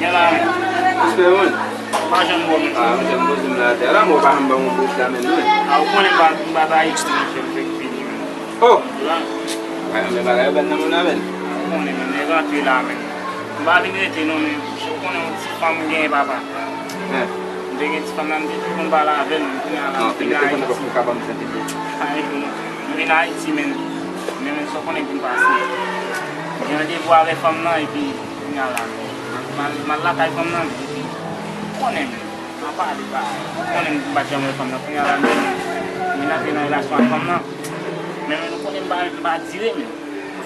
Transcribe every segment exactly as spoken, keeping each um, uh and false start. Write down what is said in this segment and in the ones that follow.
Respè, man. Pa janm wè, men. Ah, mwen janm poze m la atè la, men ou pa janm ban m yon bouch la, men, non. Ah, ou konnen m pa, m pa t Ayiti, monchè, m fèk vini, men. Oh! La. Bagay, men bagay yo bèl nan mond la, men. Ou konnen, men, nèg antre la, men. M pa vin rete, non, men. Ou konnen yon ti fanm m genyen, papa. Hein. M te gen ti fanm nan, m te toujou konn pale avè l, men kounye a la, m vin Ayiti. Ah, e pou nou. M vin Ayiti, men. Men, men, sa w konnen k vin pase. M gen randevou avè fanm nan, epi, kounye a la, men. M al, m al lakay fanm nan, epi, ou konnen, men. M ap pale, pa, ou konnen m pa t janm wè fanm nan. Kounye a la, men, m vin antre nan relasyon ak fanm nan. Men, men, ou konnen m pa, m pa dire, men.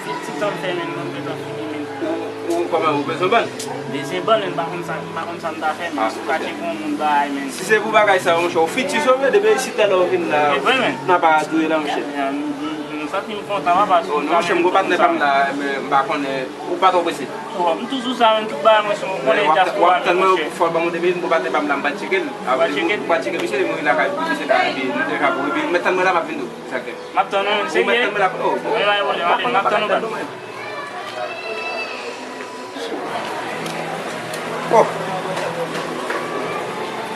Se ti tan m fè, men, mwen gentan fini, men. Ou, ou, kòman, ou bezwen bann? Bezwen bann, men, m pa konn sa, m pa konn sa m ta fè, men. Ah, sou katye pou yon moun bay, men. Si se pou bagay sa yo, monchè, ou fiti sove, depi isit la, lè ou vin la, n ap adore la, monchè. M, m, m, m santi m kontan, papa. Oh, non, monchè, m gon patnè pa m la, men m pa konnen, ou pa twò prese. Oh, m toujou sa, men, tout bagay mwen se yon konnen dyaspora, men, monchè. Fò l ban mwen de minit, m gon patnè pa m la, m pral tcheke l. Ou pral tcheke l? M pral tcheke misye, li mouri lakay misye la, epi nou te ka bon, epi mèt tann mwen la, m ap vin tou. Sa k gen? M ap tann ou, men se byen. Ou mèt tann mwen la, oh, bon. Wi, wi, wi, wi, m ap tann ou, baz. Oh.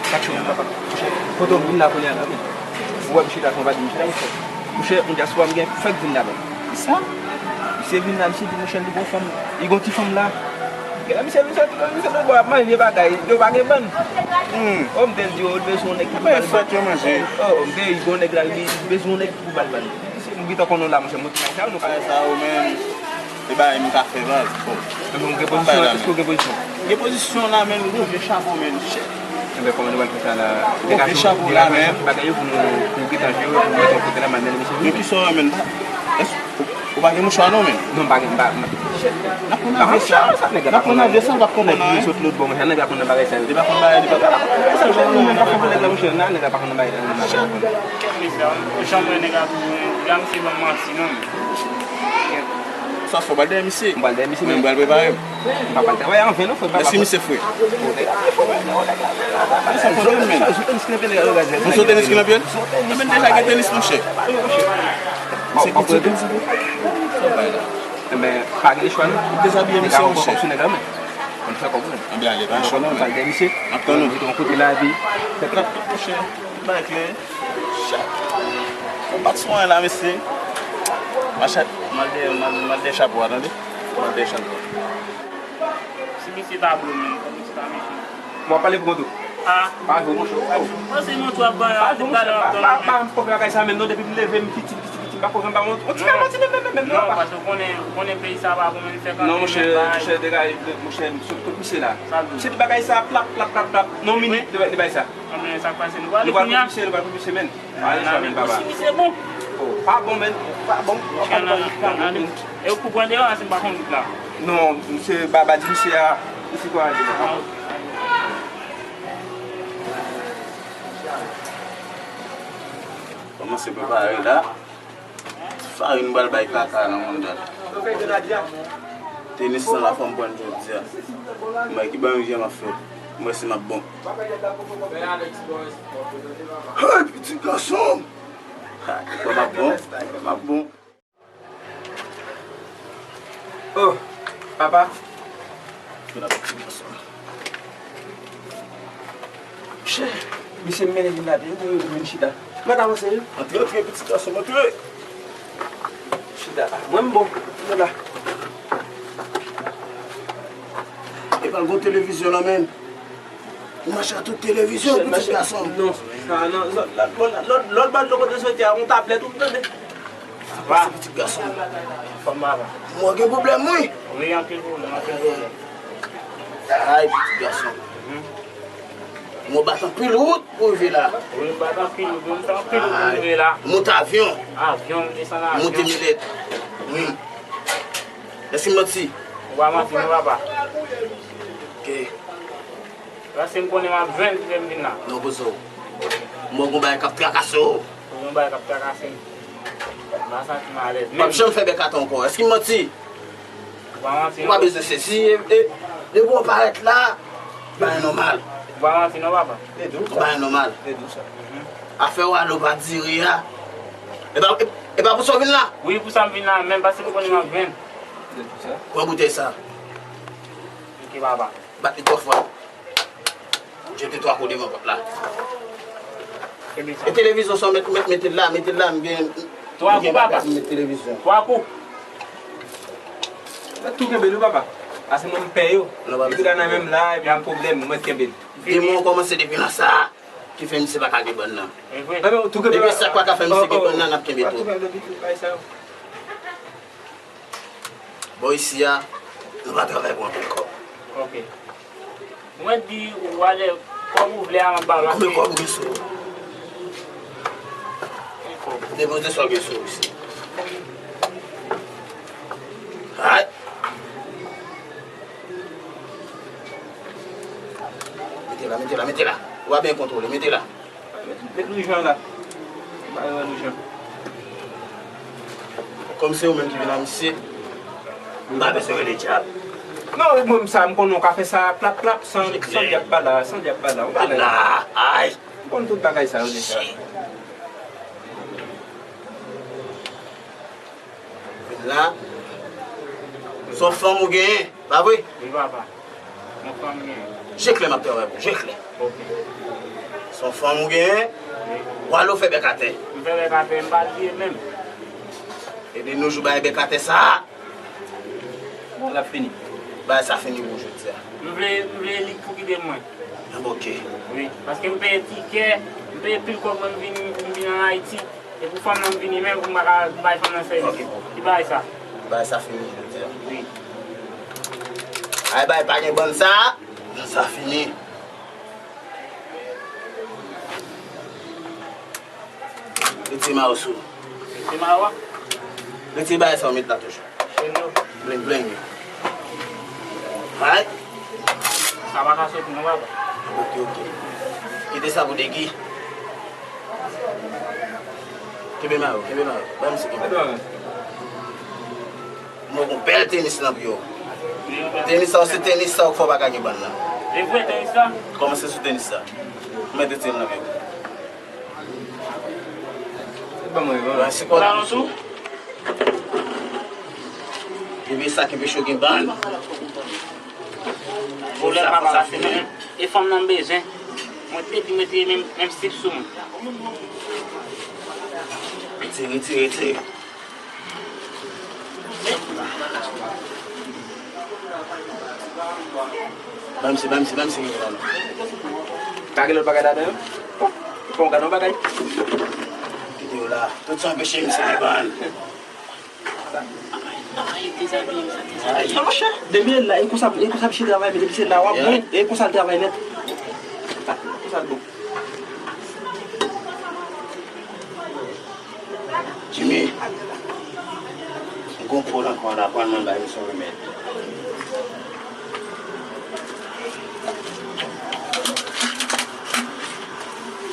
Sa k cho, papa. Monchè, kote w vin la kounye a la, men. Ou wè misye ta fè yon pati misye la, monchè. Monchè, yon dyaspora m gen fèk vin la, men. Kisa? Misye vin la, misye di, monchè, li gon fanm, li gon ti fanm la. Gen la, misye, misye, misye, misye, bon, ap manje bagay, yo pa gen bann. Hmm. Oh, m te di, oh, li bezwen yon nèg ki pou ba l bann. Oh, m te di, gon nèg la, li bezwen yon nèg ki pou ba l bann. Misye, m gentan konnen w la, monchè, m montre bagay sa yo, nou konnen. Bagay sa yo, men. E bagay m ka fè, baz. Bon. Ebyen, ou gen pozisyon, èske ou gen pozisyon? Gen pozisyon la, men, gwo vye chapo, men. Shit. Ebyen, kòman nou pral fè sa la? Gwo vye chapo la, men. Bagay yo pou nou, pou nou gentan jere, pou nou mete yon kote la, m al mennen misye vini. Men kisa w, men? Èske ou, ou pa gen mouchwa non, men? Non, m pa gen, m pa, m pa. N ap pran avyon sa. N ap pran avyon sa, l p ap konprann anyen. Li sot lòt bò, monchè, nèg la konn nan bagay sa yo. Li pa konn bagay, li pa konn. Sa, jan nou menm pa konn nèg la, monchè, nan nèg la pa konn nan bagay sa yo. Shit. Mesye, ou janm wè nèg la toujou, gade misye ban m manti, non. Sa w fè, w pral dèyè misye? M pral dèyè misye, men m pral prepare m. M pa pral travay an ven non, frè. Èske misye fre? Misye fre, men. Misye fre, men. Misye tenis ki nan pye l? Misye deja gen tenis, monchè. Misye ki tenis? Sa w bay la? Enben, pa gen chwa non. Dezabiye misye, monchè. Konn fè kòb, men. Enben, ale, pa gen chwa non, men. M pral dèyè misye. M ap tann ou. Mete yon kote la, epi. Monchè, bay klè. Chat. Ou pa t sou anyen la, mesye. Machat. M al dèyè, m al, m al dèyè chapo a, tande. M al dèyè chapo a. Si misye ta blo, men, kòm misye ta mechan. Mwen pale pou mwen tou. Ah. Pa vre, monchè. Mwen se mwen tou ap bay. Pa vre, monchè. Pa, pa, pa, m konprann bagay sa menm non, depi m leve, m piti, piti, piti, m pa konprann, m pa yon, yon ti bagay, yon ti menm, menm, menm, non, non, papa. Paske ou konnen, ou konnen peyi sa pa bon, men fè kanpe, non, monchè, monchè, degaj, monchè, m sot kot misye la. Misye di bagay sa, plap, plap, plap, plap, nan yon minit, li bay, li bay sa. Anben, sa k pase? Nou pral kounye a? Nou pral pou misye, nou pral pou misye, men. Ale, sa, men, papa. Si misye bon. Oh, pa bon, men. Pa bon. Pa bon. E ou pou pran deyò a, si m pa konn wout la. Non, misye, ba, ba, di misye a, misye kwa ale la. Kòmanse prepare la. Ti farin m pral bay kaka nan mond la. Tenis lan la fò m pran jodi a. M wè ki ban yon jè m ap fè. M wè si m ap bon. Hey, pitit gason! Ha, m ap bon. M ap bon. Oh, papa. Chè, misye m mennen vin la, te, te, vin chita. Mwen ta panse, wi. Antre, antre, pitit gason m, antre. Chita. Mwen m bon. Mwen la. Epa l gon televizyon la, men. Ou mache ak tout televizyon, pitit gason m. Non, sa, non, lòt, lòt, lòt, lòt bò, lòt kote soti a, yon tablèt, ou tande. Sa pase, pitit gason m. Fanm papa. Mwen gen pwoblèm, wi. Wi, anpil pwoblèm, anpil pwoblèm. Ay, pitit gason. Mwen bat anpil wout pou rive la. Wi, bat anpil wout, wi, m fè anpil wout pou rive la. Monte avyon. Avyon, m desann avyon. Monte milèt. Wi. Èske m manti? Ou pa manti non, papa. Ok. Paske m konnen m ap jwenn pou fè m vin la. Non, poze w. Mwen gon bagay k ap trakase w. Gon bagay k ap trakase m. M pa santi m alèz. M p ap janm fè bèk atè ankò. Èske m manti? Ou pa manti non. Ou pa bezwen sezi. E, e, depi w parèt la, bagay nòmal. Ou pa manti non, papa. Bagay nòmal. Afè w ale w pa dire a. E pa, e, e pa pou sa w vin la? Wi, pou sa m vin la, menm paske m konnen m ap jwenn. Pran boutèy sa. Bat li twò fò. Jete twa kou devan pòt la. E televizyon sa w mèt, mèt mete l la, mete l la, m gen, m gen bagay pou m met televizyon. Twa kou. Mèt tou kenbe l wi papa. Pase mwen m pè yo. Epi la nan menm la, epi gen pwoblèm, mwen mèt kenbe l. Demon kòmanse depi nan sa. Ki fè misye pa ka gen bann nan. Depi sa k pa ka fè misye gen bann nan, n ap kenbe tou. Bò isi a, nou pa travay pou anpil kòb. Ok. Mwen di ou ale kòb ou vle a, m ap ba w. Konbyen kòb ou gen sou ou? Depoze sa w gen sou ou isi. Ay! Mete la, mete la, mete la. Ou pa byen kontwole, mete la. Met, met Louis Jean la. Ba yo Louis Jean. Kòm se ou menm ki vin a misye, m pa bezwen rele dyab. Non, mwen sa, m konnen w ka fè sa plap plap, san, san dyab pa la, san dyab pa la. Ou konnen. Ay! M konn tout bagay sa yo deja. Vin la. Se yon fanm ou genyen, pa vre? Wi, papa. Yon fanm m genyen. Je klè m ap travay pou, je klè. Ok. Se yon fanm ou genyen, wi. W ale w fè bèk atè. M fè bèk atè, m pa bliye menm. E de nos jours, bagay bèk atè sa a. L ap fini. Bagay sa fini pou jodi a. M vle, m vle li pou kite mwen. Anben, ok. Wi, paske m peye tikè, m peye pil kòb mwen, m vin, m vin an Ayiti. E pou fanm nan m vini menm pou m pa ka bay fanm nan sèvis. Ok, bon. Ki bagay sa? Bagay sa fini jodi a. Wi. Ay, bagay pa gen bann sa. Bann sa fini. Retire mayo sou ou. Retire mayo a? Retire bagay sa ou met la toujou. Bling, bling. Alright? Sa pa ka soti non, papa. Ok, ok. Kite sa pou Degi. Kenbe mayo, kenbe mayo. Ban misye kenbe. Mwen gon bèl tenis nan pye w. Tenis sa, se tenis sa ou fè w pa ka gen bann nan. E vre tenis sa? Kòmanse sou tenis sa. Mete tenis nan pye w. Ban mwen, ban mwen. Pran sipò la. Depi sa ki peche gen bann. Volè pa pase menm. E fanm nan m bezwen. Mwen te di mete menm, menm sip sou mwen. Retire, retire, retire. Ban m si, ban m si, ban m si. Pa gen lòt bagay ladan yo? Fò m gade yon bagay. Kite yo la. Tout sa anpeche misye devann. Ay, monchè, depi lè la, e konsa, e konsa misye travay, men depi se la w ap bon, e konsa l travay nèt. Konsa l bon. Jimmy, m gon pwòl ankò an la, pral mwen bay misye yon remèd.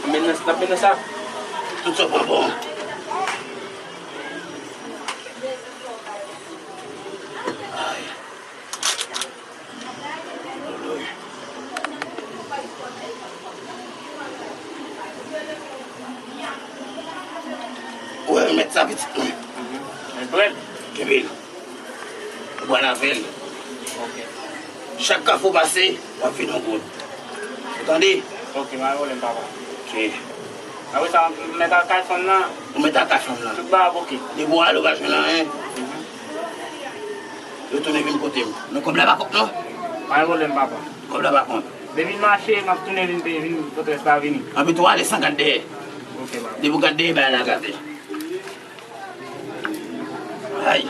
N ap mennen, n ap mennen sa. Tout sa pran bon. Ay. Ou wè remèd sa pitit mwen? Kenbe l. Ou pral avè l. Chak kafou pase, w ap vin yon goud. Ou tande? Ok, pa gen pwoblèm, papa. Ok. Apre sa, m mèt al kay fanm nan. Ou mèt al kay fanm nan. Tout bagay ap ok. Depi w ale, ou pa jwenn anyen. Retounen vin kote m. Men kòb la pa kont non. Pa gen pwoblèm, papa. Kòb la pa kont. Depi l mache, m ap tounen vin peye, vin Pòtoprens la vini. Anpi tou ale san gad dèyè. Ok, papa. Depi w gad dèyè, bagay la gate. Ay.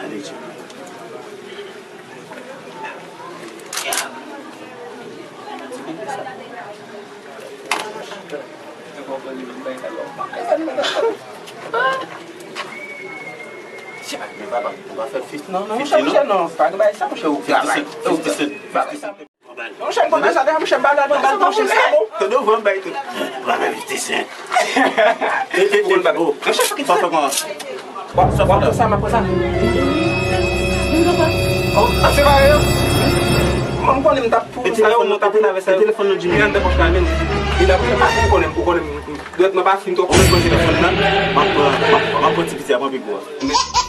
Ale, Jimmy. Men papa, ou pa fè fif, non, non, monchè, non, monchè, non, pa gen bagay sa, monchè, ou travay. Fifty cent, fifty cent. Monchè, m konn sa deja, monchè, m pa la nan bal, monchè, sa bon. Tande w, van bay tou. Ou pa fè fifty cent. E, e, e, oh. Monchè, fòk sa fè kòman? Bon, sa fè sa, m ap pran sa. Oh, se pa yo. Mwen, m konnen m t ap pou sa yo, mwen t ap travèse yo. Telefòn nan, Jimmy. Li anndan pòch la, men. Li la, m konnen, m konnen, m konnen. Dwèt mwen pa fin twò konn pran telefòn nan. M ap pran, m ap, m ap pran ti piti a, pran pi gwo a.